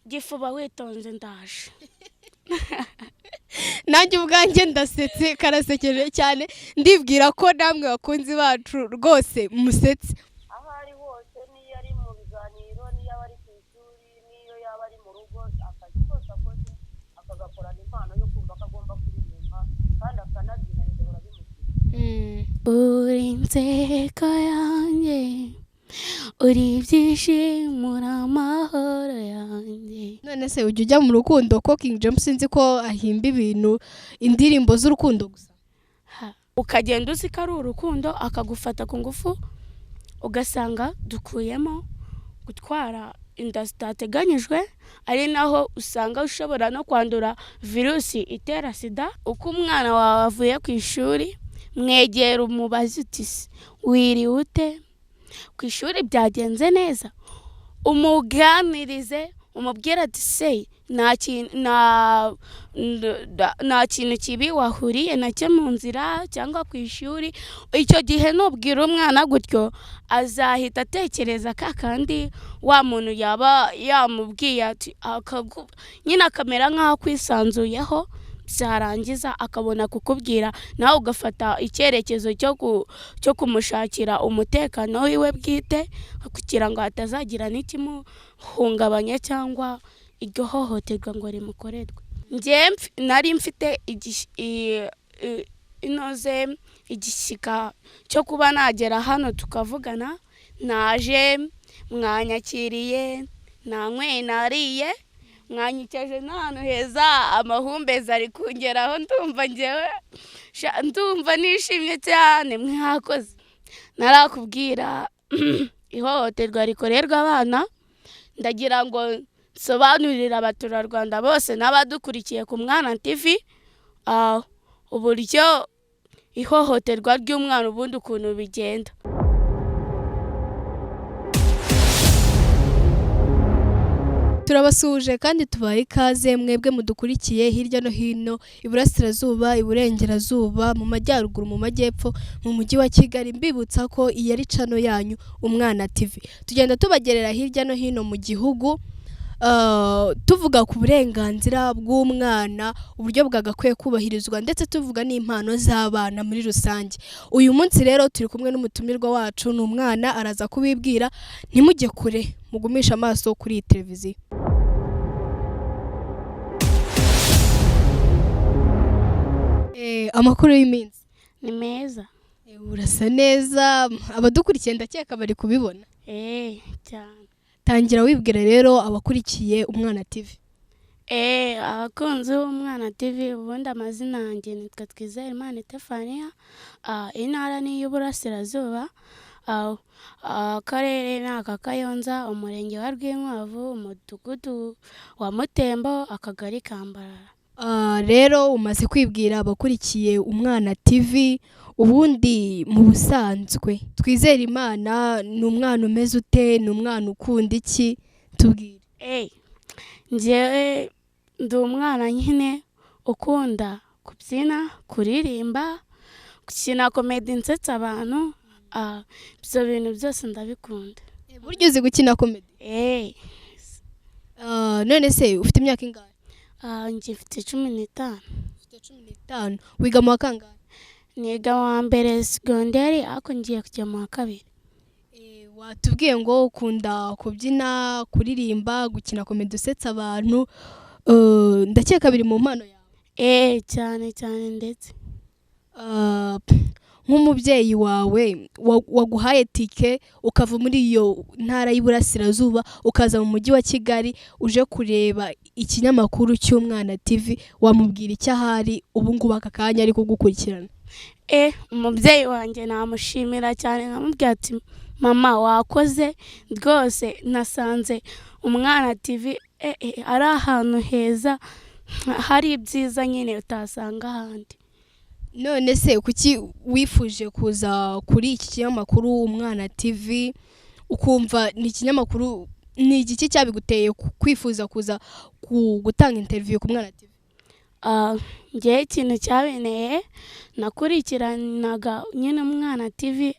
Gifuba witonze, ndaje. Nanjye ubwanjye ndasetse, karasekeje cyane. Ndibwira ko namwe bakunzi bacu rwose musetse. Aho ari hose, n'iyo ari mu biganiro, n'iyo aba ari ku ishuri, n'iyo yaba ari mu rugo, akazi kose akoze akagakorana impano yo kumva ko agomba kuririmba kandi akanabyina, bigahora bimukiza. Uri inseko yanjye, uri ibyishimo, uri amahoro yanjye. None se ujya ujya mu rukundo, ko King James nzi ko ahimba ibintu, indirimbo z'urukundo gusa? Ha. Ukagenda uzi ko ari urukundo, akagufata ku ngufu, ugasanga dukuyemo gutwara inda zitateganyijwe, ari naho usanga ushobora no kwandura virusi itera sida. Uko umwana wawe avuye ku ishuri, mwegera, umubaze uti: "Se, wiriwe ute? Ku ishuri byagenze neza?" Umuganirize, umubwire ati: "Se nta kintu kibi wahuriye nacyo mu nzira cyangwa ku ishuri?" Icyo gihe nubwira umwana gutyo, azahita atekereza ka kandi wa muntu yaba yamubwiye ati nyine akamera nk'aho akwisanzuyeho, byarangiza akabona kukubwira, nawe ugafata icyerekezo cyo kumushakira umutekano wiwe bwite, kugira ngo hatazagira n'ikimuhungabanya cyangwa iryo hohoterwa ngo rimukorerwe. Njye nari mfite inoze igishyika cyo kuba nagera hano tukavugana. Naje, mwanyakiriye, nanyweye, nariye, mwanyicaje n'ahantu heza, amahumbezi ari kungeraho. Ndumva njyewe ndumva nishimye cyane, mwakoze. Narakubwira ihohoterwa rikorerwa abana, ndagira ngo nsobanurire abaturarwanda bose n'abadukurikiye ku Mwana TV uburyo ihohoterwa ry'umwana ubundi ukuntu bigenda. Turabasuhuje kandi tubaye ikaze mwebwe mudukurikiye hirya no hino, iburasirazuba, iburengerazuba, mu majyaruguru, mu majyepfo, mu mujyi wa Kigali. Mbibutsa ko iyi ari channel yanyu Umwana TV. Tugenda tubagerera hirya no hino mu gihugu, tuvuga ku burenganzira bw'umwana, uburyo bwagakwiye kubahirizwa, ndetse tuvuga n'impano z'abana muri rusange. Uyu munsi rero turi kumwe n'umutumirwa wacu, ni umwana, araza kubibwira. Ntimujye kure, mugumishe amaso kuri iyi televiziyo. Amakuru y'iminsi? Ni meza. Urasa neza, abadukurikiye ndakeka bari kubibona. Cyane. Tangira wibwira rero abakurikiye Umwana TV. Abakunzi b'Umwana TV, ubundi amazina yanjye nitwa Twizerimana Stefania, intara ni iy'Uburasirazuba, akarere ni aka Kayonza, umurenge wa Rwinkwavu, umudugudu wa Mutembo, akagari ka Mbarara. Rero umaze kwibwira abakurikiye Umwana TV. Ubundi mu busanzwe Twizerimana ni umwana umeze ute? Ni umwana ukunda iki? Tubwire. Njyewe ndi umwana nyine ukunda kubyina, kuririmba, gukina comedy nsetsa abantu, ibyo bintu byose ndabikunda. Burya uzi gukina comedy? None se ufite imyaka ingahe? Njye mfite 15. Ufite 15. Wiga mu wa kangahe? Niga mu wa mbere segonderi, ariko ngiye kujya mu wa kabiri. Watubwiye ngo ukunda kubyina, kuririmba, gukina comedy usetsa abantu, ndakeka biri mu mpano yawe. Cyane cyane ndetse. Nk'umubyeyi wawe waguhaye tike ukava muri iyo ntara y'Iburasirazuba ukaza mu mujyi wa Kigali uje kureba ikinyamakuru cy'Umwana TV, wamubwira icyo ahari ubu ngubu aka kanya ari kugukurikirana? Umubyeyi wanjye namushimira cyane, nkamubwira ati: "Mama, wakoze rwose, nasanze Umwana TV ari ahantu heza, hari ibyiza nyine utasanga ahandi." None se kuki wifuje kuza kuri iki kinyamakuru Umwana TV, ukumva ni ikinyamakuru, ni igiki cyabiguteye kwifuza kuza gutanga interview ku Mwana TV? Njyewe ikintu cyabinteye, nakurikiranaga nyine Umwana TV,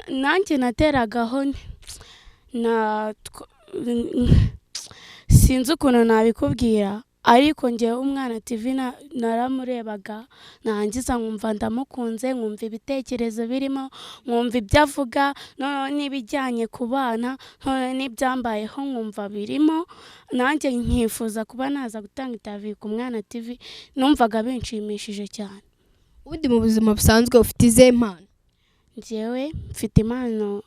nanjye nateragaho na Sinzi ukuntu nabikubwira, ariko njyewe Umwana TV naramurebaga, narangiza nkumva ndamukunze, nkumva ibitekerezo birimo, nkumva ibyo avuga, noneho n'ibijyanye ku bana, noneho n'ibyambayeho nkumva birimo, nanjye nkifuza kuba naza gutanga interview ku Mwana TV. Numvaga binshimishije cyane. Ubundi mu buzima busanzwe ufite izihe mpano? Njyewe mfite impano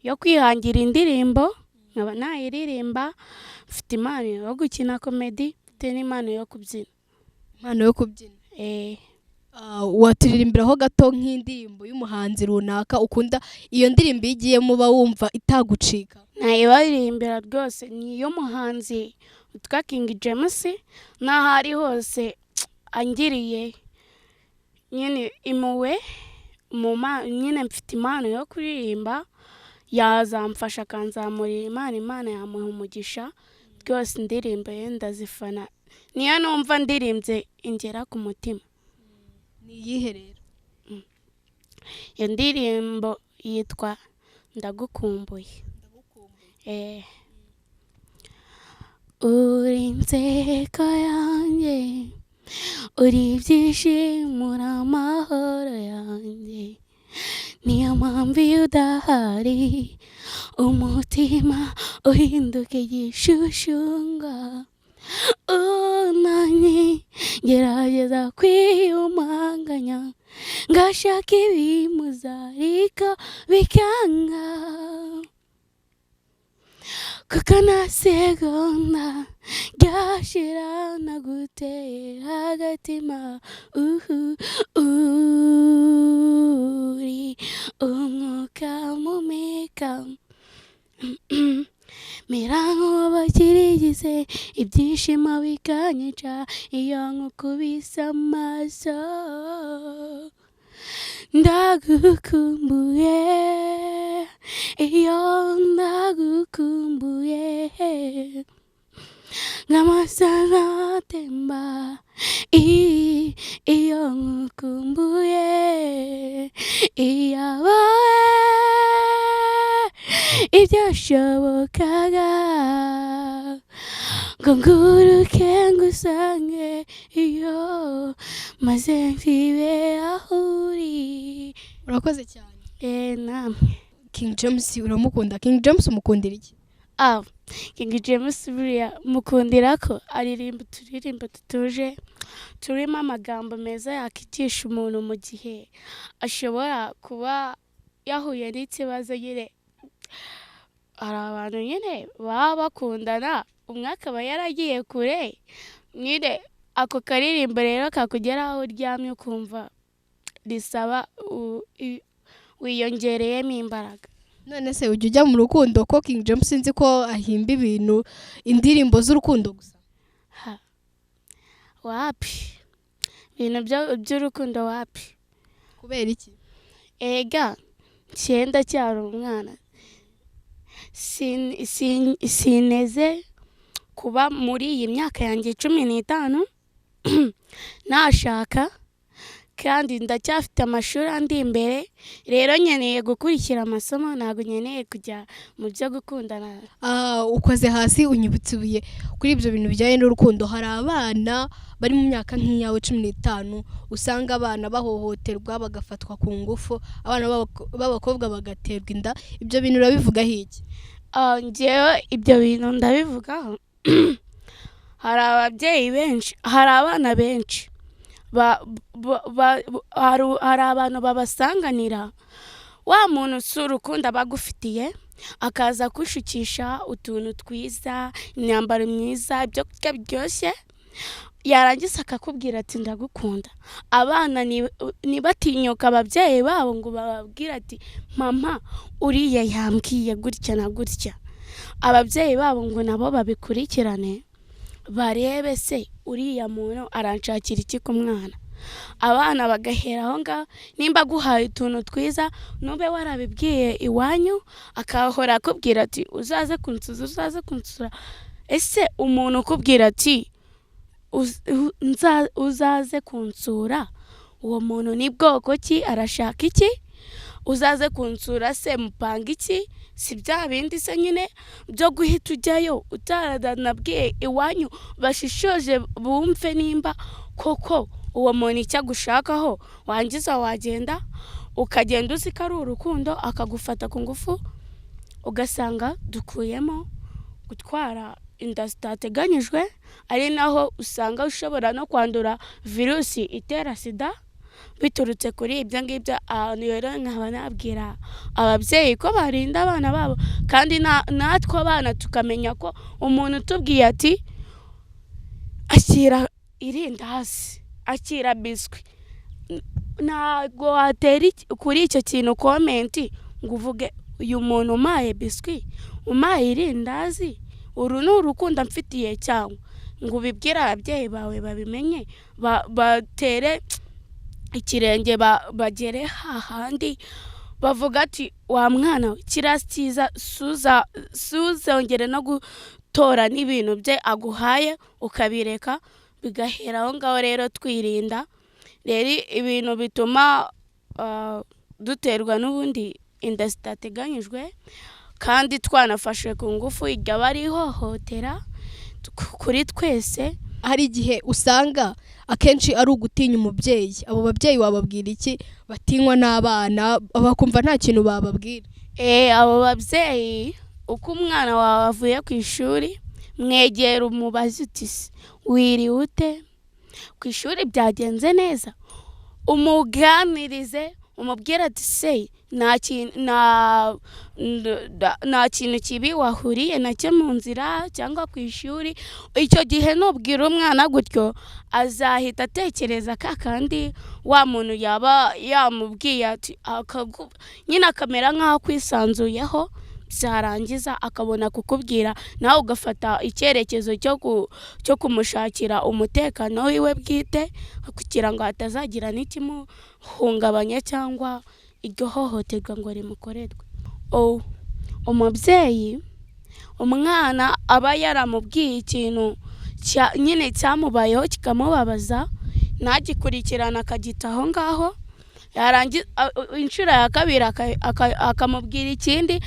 yo kwihangira indirimbo nkaba nayiririmba, mfite impano yo gukina comedy, mfite n'impano yo kubyina. Impano yo kubyina? Eh. Waturirimbiraho gato nk'indirimbo y'umuhanzi runaka ukunda? Iyo ndirimbo iyo igiyemo uba wumva itagucika. Nayibaririmbira rwose, ni iy'umuhanzi witwa King James, n'aho ari hose angiriye nyine impuhwe nyine mfite impano yo kuririmba, yazamfasha akanzamurira impano, Imana yamuha umugisha rwose. Indirimbo ye ndazifana, niyo numva ndirimbye ingera ku mutima. Ni iyihe rero? Iyo ndirimbo yitwa "Ndagukumbuye". Uri inseko yanjye, uri ibyishimo, uri amahoro yanjye, niyo mpamvu iyo udahari umutima uhinduka igishushunga. Unanye ngerageza kwiyumanganya, ngashaka ibimuza ariko bikanga, kuko nta segonda ryashira nagutera agatima. Uhu uri umwuka mpumeka, mera nk'uwabakirigize, ibyishimo bikanyica iyo nkukubise amaso. Ndagukumbuye, iyo ndagukumbuye nk'amasaro atemba, iyo nkukumbuye iyaba ibyashobokaga ngo nguruke ngusange iyo, maze mfibe aho uri. Urakoze cyane. Namwe. King James uramukunda? King James umukundira iki? Ah, King James buriya mukundira ko aririmba uturirimbo dutuje, turimo amagambo meza yakigisha umuntu mu gihe ashobora kuba yahuye n'ikibazo. Nyine hari abantu nyine baba bakundana, umwe akaba yaragiye kure, nyine ako karirimbo rero kakugera aho uryamye ukumva risaba wiyongereyemo imbaraga. None se ujya ujya mu rukundo, ko King James nzi ko ahimba ibintu, indirimbo z'urukundo gusa? Ha. Wapi, ibintu by'urukundo wapi. Kubera iki? Ega cyenda cyari umwana. Sineze kuba muri iyi myaka yanjye 15 nashaka, kandi ndacyafite amashuri andi imbere. Rero nkeneye gukurikira amasomo, ntabwo nkeneye kujya mu byo gukundana. Ukoze hasi unyibutsa ibuye kuri ibyo bintu bijyanye n'urukundo. Hari abana bari mu myaka nk'iyawe 15, usanga abana bahohoterwa, bagafatwa ku ngufu, abana b'abakobwa bagaterwa inda. Ibyo bintu urabivugaho iki? Njyewe ibyo bintu ndabivugaho. Hari ababyeyi benshi, hari abana benshi hari abantu babasanganira wa muntu si urukundo aba agufitiye, akaza kushukisha utuntu twiza, imyambaro myiza, ibyo kurya biryoshye, yarangiza akakubwira ati "Ndagukunda". Abana ntibatinyuka ababyeyi babo ngo bababwire ati "Mama, uriya yambwiye gutya na gutya". Ababyeyi babo ngo nabo babikurikirane, barebe se uriya muntu aranshakira iki ku mwana. Abana bagahera aho ngaho. Nimba aguhaye utuntu twiza, nube warabibwiye iwanyu, akahora akubwira ati "Uzaze kunsura, uzaze kunsura". Ese umuntu ukubwira ati "Uzaze kunsura", uwo muntu ni bwoko ki? Arashaka iki? "Uzaze kunsura" se mupanga iki? Si bya bindi se nyine byo guhita ujyayo utaranabwiye iwanyu, bashishoje bumve nimba koko uwo muntu icyo agushakaho. Wangiza wagenda, ukagenda uzi ko ari urukundo, akagufata ku ngufu, ugasanga dukuyemo gutwara inda zitateganyijwe, ari naho usanga ushobora no kwandura virusi itera sida biturutse kuri ibyo ngibyo. Ahantu rero nkaba nabwira ababyeyi ko barinda abana babo, kandi natwe abana tukamenya ko umuntu utubwiye ati akira irindazi, akira biswi, ntabwo watera kuri icyo kintu comment ngo uvuge: "Uyu muntu umpaye biswi, umpaye irindazi, uru ni urukundo amfitiye?" Cyangwa ngo ubibwire ababyeyi bawe babimenye, batere ikirenge, bagere hahandi bavuga ati: "Wa mwana we, kiriya si cyiza." Suzongere no gutora n'ibintu bye aguhaye, ukabireka bigahera aho ngaho. Rero twirinda rero ibintu bituma duterwa n'ubundi inda zitateganyijwe kandi twanafashe ku ngufu, iryo aba ari ihohotera kuri twese. Hari igihe usanga akenshi ari ugutinya umubyeyi. Abo babyeyi wababwira iki batinywa n'abana, bakumva nta kintu bababwira? Abo babyeyi, uko umwana wawe avuye ku ishuri, mwegera umubaze uti: "Se wiriwe ute? Ku ishuri byagenze neza?" Umuganirize, umubwire ati: "Se nta kintu kibi wahuriye nacyo mu nzira cyangwa ku ishuri?" Icyo gihe nubwira umwana gutyo, azahita atekereza ka kandi wa muntu yaba yamubwiye ati nyine akamera nk'aho akwisanzuyeho, byarangiza akabona kukubwira, nawe ugafata icyerekezo cyo kumushakira umutekano wiwe bwite, kugira ngo hatazagira n'ikimuhungabanya cyangwa iryo hohoterwa ngo rimukorerwe. Umubyeyi umwana aba yaramubwiye ikintu nyine cyamubayeho kikamubabaza, ntagikurikirane, akagita aho ngaho, inshuro ya kabiri akamubwira ikindi,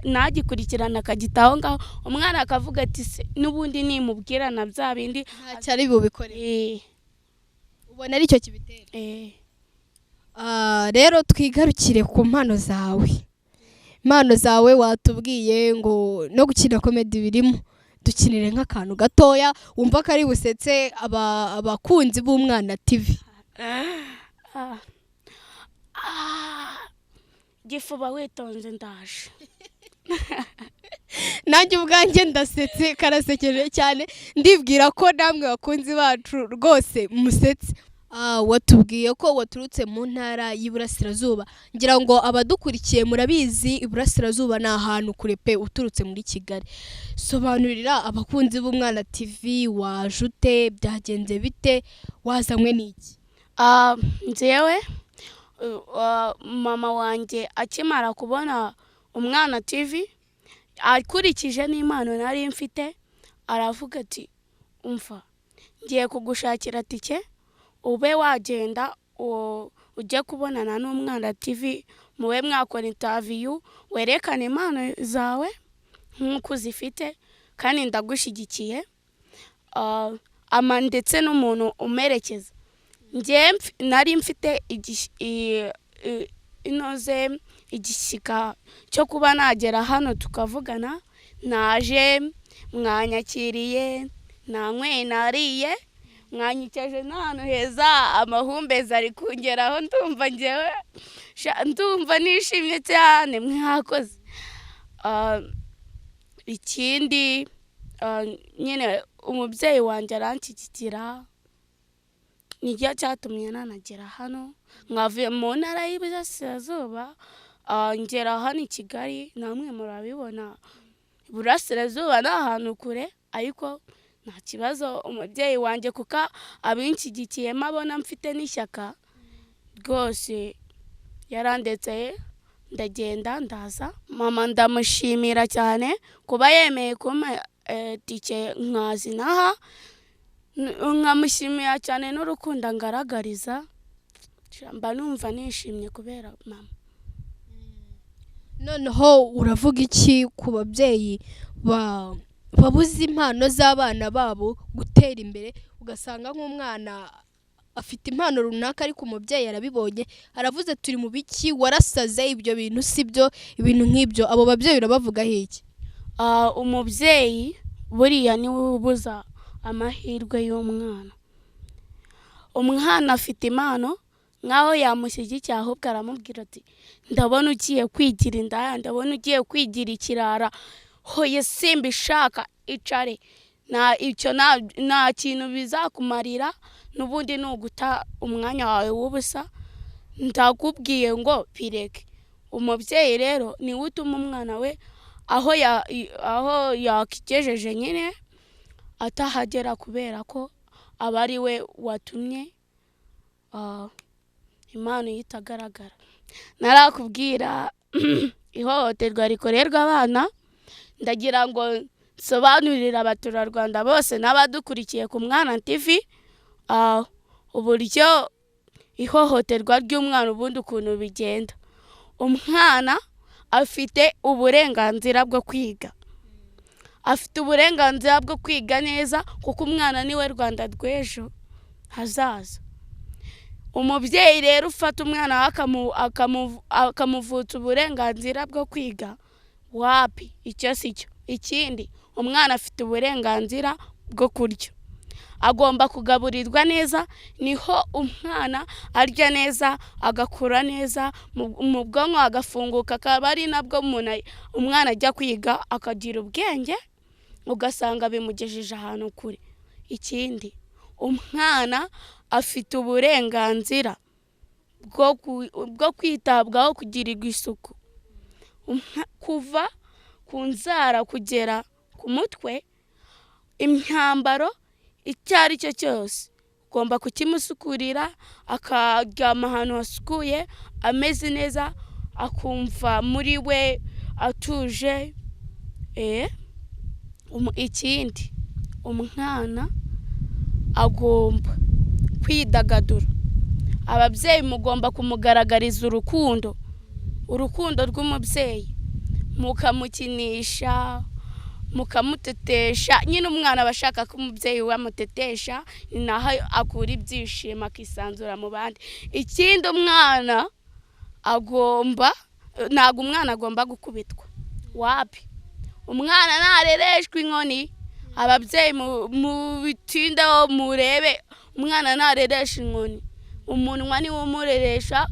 ntagikurikirane, akagita aho ngaho, umwana akavuga ati: "Se n'ubundi nimubwira na bya bindi ntacyo ari bubikore." Ubona aricyo kibitera? Eh. Rero twigarukire ku mpano zawe. Impano zawe watubwiye ngo no gukina comedy birimo. Dukinire nk'akantu gatoya wumva ko ari busetse abakunzi b'Umwana TV. Gifuba witonze, ndaje. Nanjye ubwanjye ndasetse, karasekeje cyane. Ndibwira ko namwe bakunzi bacu rwose musetse. Watubwiye ko waturutse mu ntara y'Iburasirazuba. Ngira ngo abadukurikiye murabizi, Iburasirazuba ni ahantu kure pe uturutse muri Kigali. Sobanurira abakunzi b'Umwana TV, waje ute, byagenze bite, wazanywe n'iki? Njyewe mama wanjye akimara kubona Umwana TV, akurikije n'impano nari mfite, aravuga ati: "Umva, ngiye kugushakira tike, ube wagenda ujye kubonana n'Umwana TV, mube mwakora interview, werekane impano zawe nk'uko uzifite, kandi ndagushyigikiye." Ama ndetse n'umuntu umerekeza. Njye nari mfite inoze igishyika cyo kuba nagera hano tukavugana. Naje, mwanyakiriye, nanyweye, nariye, mwanyicaje n'ahantu heza, amahumbezi ari kungeraho. Ndumva njyewe ndumva nishimye cyane, mwakoze. Ikindi nyine umubyeyi wanjye aranshyigikira, nicyo cyatumye nanagera hano, nkavuye mu ntara y'Iburasirazuba, ngera hano i Kigali. Namwe murabibona, Iburasirazuba ni ahantu kure, ariko nta kibazo, umubyeyi wanjye kuko abinshyigikiyemo, abona mfite n'ishyaka rwose, yarandetse ndagenda ndaza. Mama ndamushimira cyane kuba yemeye kumpa tike nkaza inaha, nkamushimira cyane n'urukundo angaragariza. Mba numva nishimye kubera mama. Noneho uravuga iki ku babyeyi babuze impano z'abana babo gutera imbere, ugasanga nk'umwana afite impano runaka ariko umubyeyi arabibonye aravuze turi mu biki, warasaze, ibyo bintu si byo, ibintu nk'ibyo, abo babyeyi urabavugaho iki? Umubyeyi buriya niwe ubuza amahirwe y'umwana. Umwana afite impano, nk'aho yamushyigikiye ahubwo aramubwira ati ndabona ugiye kwigira indaya, ndabona ugiye kwigira ikirara, hoye simbishaka, icare, icyo nta kintu bizakumarira, n'ubundi ni uguta umwanya wawe w'ubusa, ndakubwiye ngo bireke. Umubyeyi rero niwe utuma umwana we aho yakigejeje nyine atahagera, kubera ko aba ari we watumye impano ye itagaragara. Narakubwira ihohoterwa rikorerwa abana, ndagira ngo nsobanurire abaturarwanda bose n'abadukurikiye ku Mwana TV uburyo ihohoterwa ry'umwana ubundi ukuntu bigenda. Umwana afite uburenganzira bwo kwiga, afite uburenganzira bwo kwiga neza, kuko umwana niwe Rwanda rw'ejo hazaza. Umubyeyi rero ufata umwana akamuvutsa uburenganzira bwo kwiga, wapi, icyo si cyo. Ikindi, umwana afite uburenganzira bwo kurya, agomba kugaburirwa neza, niho umwana arya neza agakura neza, mu bwonko agafunguka, akaba ari nabwo umwana ajya kwiga akagira ubwenge, ugasanga bimugejeje ahantu kure. Ikindi, umwana afite uburenganzira bwo kwitabwaho, kugirirwa isuku, kuva ku nzara kugera ku mutwe, imyambaro icyo ari cyo cyose ugomba kukimusukurira, akaryama ahantu hasukuye, ameze neza, akumva muri we atuje. Ikindi, umwana agomba kwidagadura. Ababyeyi mugomba kumugaragariza urukundo, urukundo rw'umubyeyi, mukamukinisha, mukamutetesha. Nyine umwana aba ashaka ko umubyeyi we amutetesha, ni naho akura ibyishimo, akisanzura mu bandi. Ikindi, umwana agomba, ntabwo umwana agomba gukubitwa, wapi, umwana ntarereshwa inkoni. Ababyeyi mubitindeho murebe, umwana ntareresha inkoni, umunwa niwo umureresha.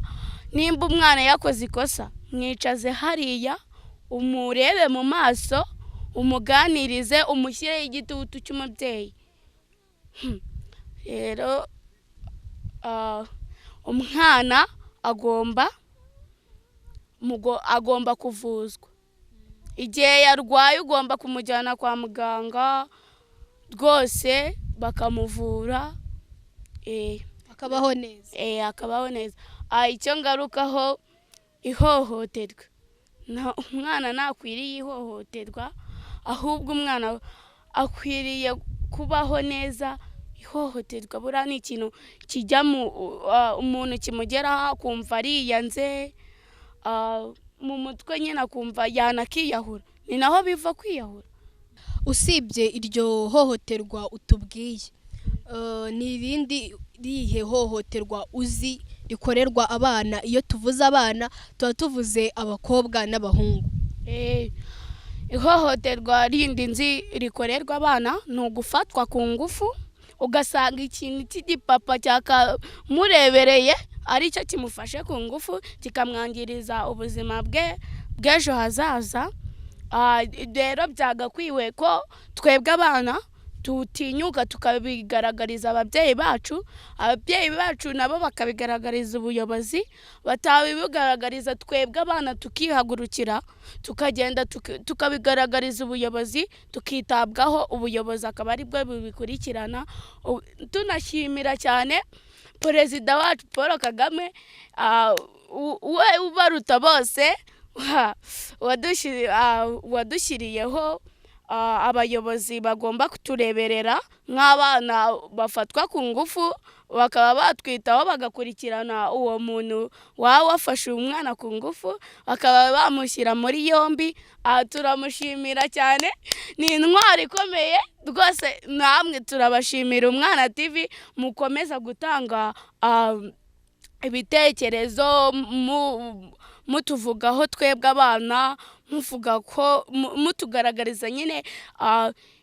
Nimba umwana yakoze ikosa, mwicaze hariya, umurebe mu maso, umuganirize, umushyireho igitutu cy'umubyeyi. Rero umwana agomba kuvuzwa. Igihe yarwaye ugomba kumujyana kwa muganga rwose bakamuvura, akabaho neza. Akabaho neza. Icyo ngarukaho, ihohoterwa, umwana ntakwiriye ihohoterwa, ahubwo umwana akwiriye kubaho neza. Ihohoterwa buriya ni ikintu kijya mu umuntu, kimugeraho akumva ariyanze mu mutwe nyine, akumva yanakiyahura, ni naho biva kwiyahura. Usibye iryo hohoterwa utubwiye, ni irindi rihe hohoterwa uzi rikorerwa abana? Iyo tuvuze abana tuba tuvuze abakobwa n'abahungu. Ihohoterwa rindi nzi rikorerwa abana ni ugufatwa ku ngufu, ugasanga ikintu cy'igipapa cyakamurebereye aricyo kimufashe ku ngufu, kikamwangiriza ubuzima bwe bw'ejo hazaza. Rero byagakwiwe ko twebwe abana tutinyuka tukabigaragariza ababyeyi bacu, ababyeyi bacu nabo bakabigaragariza ubuyobozi, batabigaragariza twebwe abana tukihagurukira, tukagenda tukabigaragariza ubuyobozi, tukitabwaho, ubuyobozi akaba aribwo bubikurikirana. Tunashimira cyane Perezida wacu Paul Kagame, we ubaruta bose, wadushyiriyeho abayobozi bagomba kutureberera nk'abana bafatwa ku ngufu, bakaba batwitaho bagakurikirana uwo muntu waba wafashe umwana ku ngufu, bakaba bamushyira muri yombi. Turamushimira cyane, ni intwari ikomeye rwose. Namwe turabashimira Umwana TV, mukomeza gutanga ibitekerezo mutuvugaho twebwe abana, muvuga ko mutugaragariza nyine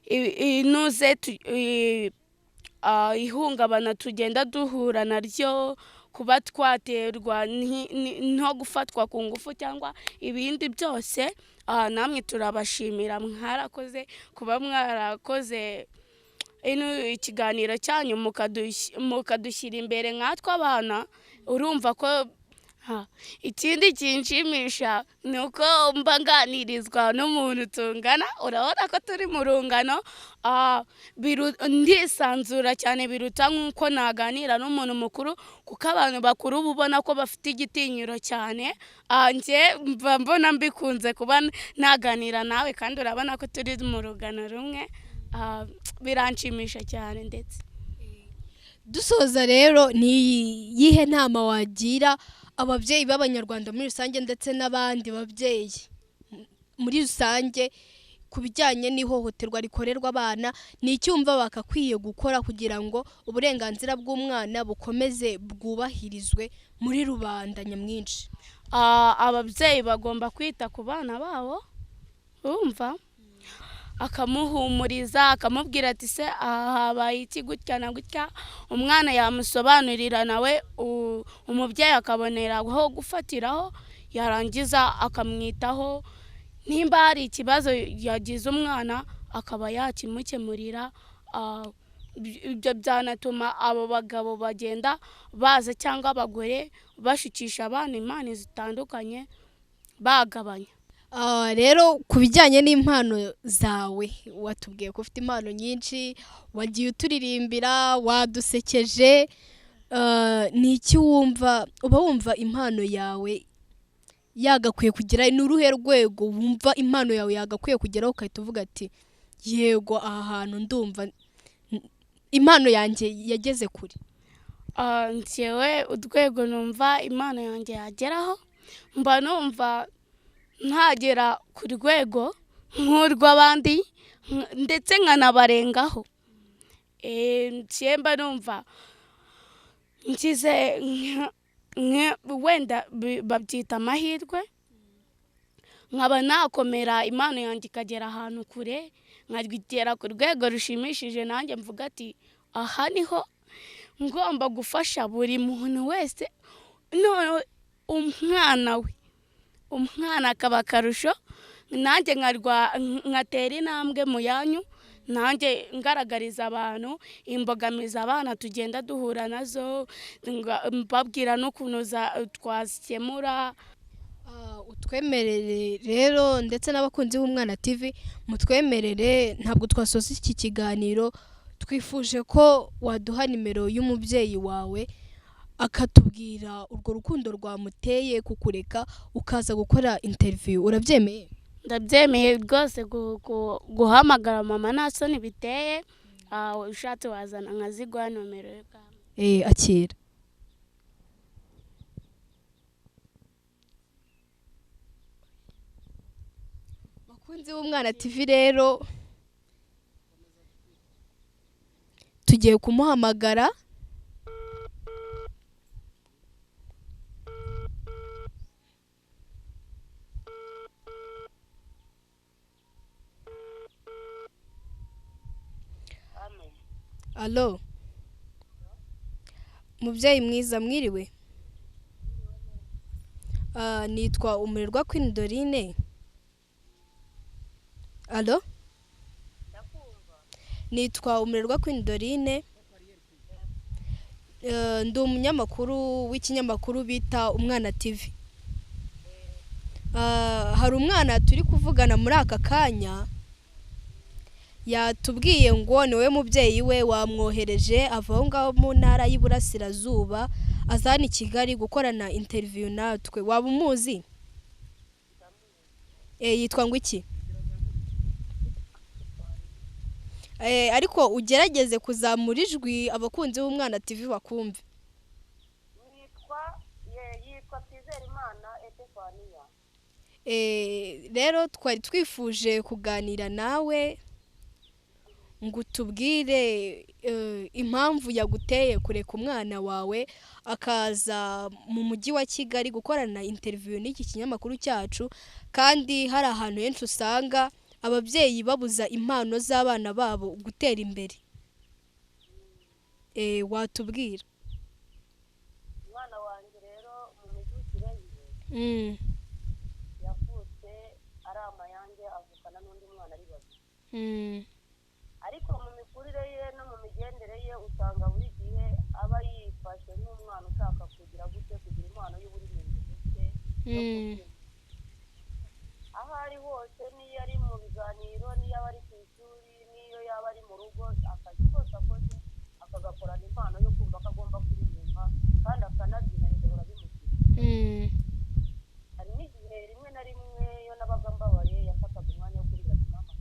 inuze ihungabana tugenda duhura naryo, kuba twaterwa no gufatwa ku ngufu cyangwa ibindi byose. Namwe turabashimira, mwarakoze kuba mwarakoze ikiganiro cyanyu mukadushyira imbere nkatwe abana. Urumva ko ikindi kinshimisha ni uko mba nganirizwa n'umuntu tungana, urabona ko turi mu rungano, ndisanzura cyane biruta nk'uko naganira n'umuntu mukuru, kuko abantu bakuru uba ubona ko bafite igitinyiro cyane. Njye mba mbona mbikunze kuba naganira nawe, kandi urabona ko turi mu rungano rumwe, biranshimisha cyane. Ndetse Dusoza rero, ni iyihe nama wagira ababyeyi b'Abanyarwanda muri rusange ndetse n'abandi babyeyi muri rusange ku bijyanye n'ihohoterwa rikorerwa abana? Ni icyumva bakakwiye gukora kugira ngo uburenganzira bw'umwana bukomeze bwubahirizwe muri rubanda nyamwinshi? Ababyeyi bagomba kwita ku bana babo, urumva, akamuhumuriza, akamubwira ati se aha habaye iki gutya na gutya, umwana yamusobanurira nawe umubyeyi akabonera aho gufatiraho, yarangiza akamwitaho, nimba hari ikibazo yagize umwana akaba yakimukemurira. Ibyo byanatuma abo bagabo bagenda baza cyangwa abagore bashukisha abana impano zitandukanye bagabanya. Rero ku bijyanye n'impano zawe, watubwiye ko ufite impano nyinshi, wagiye uturirimbira, wadusekeje. Ni iki wumva, uba wumva impano yawe yagakwiye kugera, ni uruhe rwego wumva impano yawe yagakwiye kugeraho ukahita uvuga ati yego aha hantu ndumva impano yanjye yageze kure? Njyewe urwego numva impano yanjye yageraho, mba numva ntagera ku rwego nk'urw'abandi ndetse nkanabarengaho. Njye mba numva ngize wenda babyita amahirwe, nkaba nakomera impano yanjye ikagera ahantu kure, nkagera ku rwego rushimishije, nanjye mvuga ati aha niho ngomba gufasha buri muntu wese, none umwana we, umwana akaba akarusho, nanjye nkatera intambwe mu yanyu, nanjye ngaragariza abantu imbogamizi abana tugenda duhura nazo, mbabwira n'ukuntu twazikemura. Utwemerere rero ndetse n'abakunzi b'Umwana TV mutwemerere, ntabwo twasoza iki kiganiro twifuje ko waduha nimero y'umubyeyi wawe akatubwira urwo rukundo rwamuteye kukureka ukaza gukora interview. Urabyemeye? Ndabyemeye rwose. Guhamagara mama nta soni biteye. Ushatse wazana nkaziguha nomero ye. Akira. Bakunzi b'Umwana TV rero tugiye kumuhamagara. Allo, mubyeyi mwiza mwiriwe? Nitwa Umurerwa Queen Dorine. Allo, nitwa Umurerwa Queen Dorine. Ndi umunyamakuru w'ikinyamakuru bita Umwana TV. Hari umwana turi kuvugana muri aka kanya, yatubwiye ngo niwe mubyeyi we wamwohereje ava aho ngaho mu ntara y'Iburasirazuba aza hano i Kigali gukorana interview natwe. Waba umuzi? Yitwa ngo iki? Ariko ugerageze kuzamura ijwi abakunzi b'Umwana TV bakumve. Yitwa Twizerimana Epifaniya. Rero twari twifuje kuganira nawe ngo utubwire impamvu yaguteye kureka umwana wawe akaza mu mujyi wa Kigali gukorana interview n'iki kinyamakuru cyacu, kandi hari ahantu henshi usanga ababyeyi babuza impano z'abana babo gutera imbere. Watubwira? Umwana wanjye rero mu mivukire ye yavutse ari amayange, avukana n'undi mwana ari babiri. Ariko mu mikurire ye no mu migendere ye usanga buri gihe aba yifashe nk'umwana ushaka kugira gute, kugira impano y'uburirimbyi ndetse no kubyina. Aho ari hose, n'iyo ari mu biganiro, n'iyo aba ari ku ishuri, n'iyo yaba ari mu rugo, akazi kose akoze akagakorana impano yo kumva ko agomba kuririmba kandi akanabyina, bigahora bimukiza. Hari n'igihe rimwe na rimwe iyo nabaga mbabaye yafataga umwanya wo kumbwira ati mama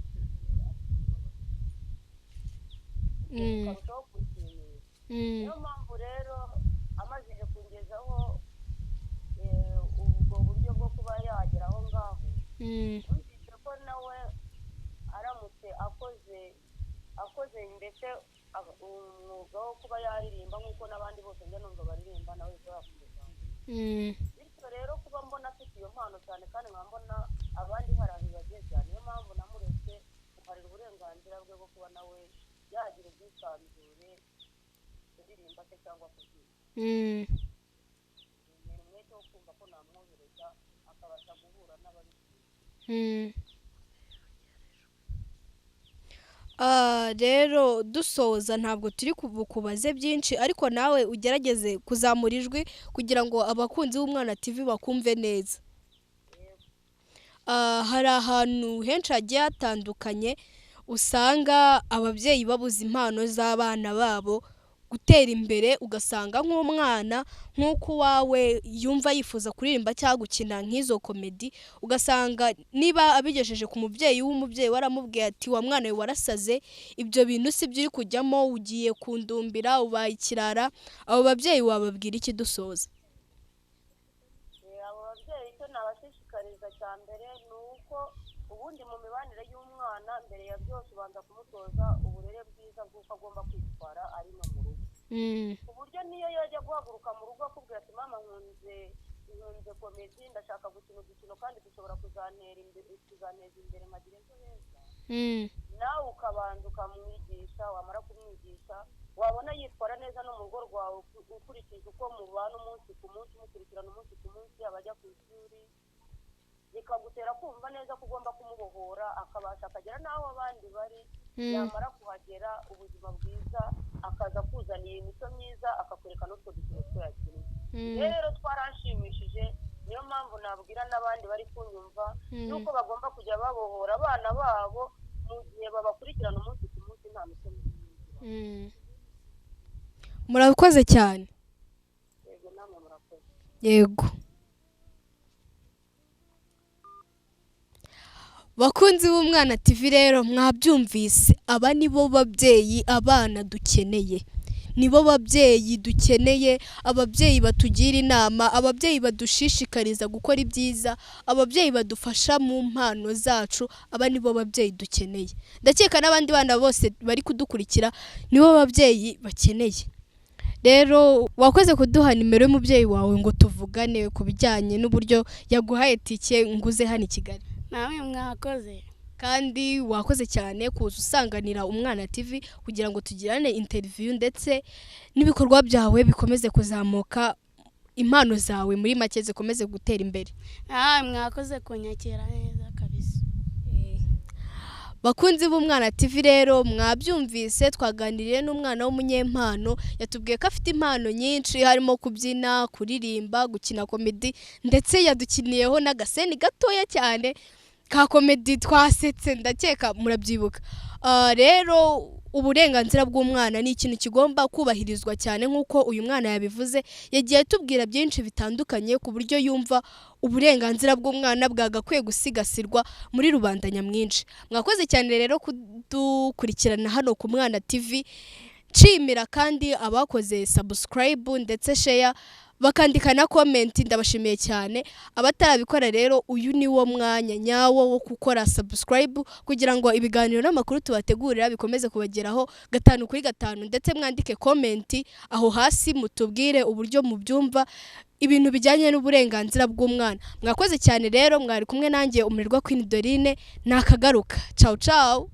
ukarushaho kunshimisha. Niyo mpamvu rero amajije kungezaho ubwo buryo bwo kuba yagera aho ngaho, numvise ko nawe aramutse akoze ndetse umwuga wo kuba yaririmba nk'uko n'abandi bose njya numva baririmba, nawe bishobora kumuzaho. Bityo rero kuba mbona afite iyo mpano cyane kandi nkaba mbona abandi hari aho ibageza, niyo mpamvu namuretse kuharira uburenganzira bwe bwo kuba nawe yagira ubwisanzure kuririmba se cyangwa kubyina. Ni umwete wo kumva ko namwohereza akabasha guhura n'ababikwiye. Rero dusoza ntabwo turi bukubaze byinshi, ariko nawe ugerageze kuzamura ijwi kugira ngo abakunzi b'Umwana TV bakumve neza. Hari ahantu henshi hagiye hatandukanye usanga ababyeyi babuza impano z'abana babo gutera imbere, ugasanga nk'umwana nk'uko uwawe yumva yifuza kuririmba cyangwa gukina nk'izo komedi, ugasanga niba abigejeje ku mubyeyi w'umubyeyi waramubwiye ati wa mwana we warasaze, ibyo bintu si byo uri kujyamo, ugiye kundumbira, ubaye ikirara. Abo babyeyi wababwira iki dusoza? Abo babyeyi icyo nabashishikariza cya mbere ni uko ubundi mu mibanire y'umwana mbere ya byose ubanza kumutoza uburere bwiza bw'uko agomba kwitwara ari no mu rugo, ku buryo niyo yajya guhaguruka mu rugo akubwira ati mama nkunze komedi, ndashaka gukina udukino kandi dushobora kuzanteza imbere nkagira ejo heza, nawe ukabanza ukamwigisha, wamara kumwigisha wabona yitwara neza no mu rugo rwawe ukurikije uko mubana umunsi ku munsi, umukurikirana umunsi ku munsi, abajya ku ishuri, bikagutera kumva neza ko ugomba kumubohora akabasha akagera n'aho abandi bari, yamara kuhagera ubuzima bwiza akaza kuzaniye imico myiza akakwereka n'utwo dukino twayakinnye. Rero twaranshimishije, niyo mpamvu nabwira n'abandi bari kunyumva yuko bagomba kujya babohora abana babo mu gihe babakurikirana umunsi ku munsi nta mico mibi. Murakoze cyane. Yego namwe murakoze. Yego. Bakunzi b'Umwana TV rero mwabyumvise, aba nibo babyeyi abana dukeneye, nibo babyeyi dukeneye, ababyeyi batugira inama, ababyeyi badushishikariza gukora ibyiza, ababyeyi badufasha mu mpano zacu, aba nibo babyeyi dukeneye. Ndakeka n'abandi bana bose bari kudukurikira nibo babyeyi bakeneye. Rero wakoze kuduha nimero y'umubyeyi wawe ngo tuvugane ku bijyanye n'uburyo yaguhaye tike nguze hano i Kigali. Namwe mwakoze. Kandi wakoze cyane kuza usanganira Umwana TV kugira ngo tugirane interview ndetse n'ibikorwa byawe bikomeze kuzamuka, impano zawe muri make zikomeze gutera imbere. Namwe mwakoze kunyakira neza kabisa. Bakunzi b'Umwana TV rero mwabyumvise, twaganiriye n'umwana w'umunyempano, yatubwiye ko afite impano nyinshi harimo kubyina, kuririmba, gukina komedi, ndetse yadukiniyeho n'agaseni gatoya cyane ka komedi twasetse, ndakeka murabyibuka. Rero Uburenganzira bw'umwana ni ikintu kigomba kubahirizwa cyane, nk'uko uyu mwana yabivuze. Yagiye atubwira byinshi bitandukanye ku buryo yumva uburenganzira bw'umwana bwagakwiye gusigasirwa muri rubanda nyamwinshi. Mwakoze cyane rero kudukurikirana hano ku Mwana TV. Nshimira kandi abakoze subscribe ndetse share, bakandika na comment, ndabashimiye cyane. Abatarabikora rero, uyu ni wo mwanya nyawo wo gukora subscribe kugira ngo ibiganiro n'amakuru tubategurira bikomeze kubageraho gatanu kuri gatanu, ndetse mwandike comment aho hasi mutubwire uburyo mubyumva ibintu bijyanye n'uburenganzira bw'umwana. Mwakoze cyane rero, mwari kumwe nanjye Umurerwa Queen Dorine. Nakagaruka, ciao ciao.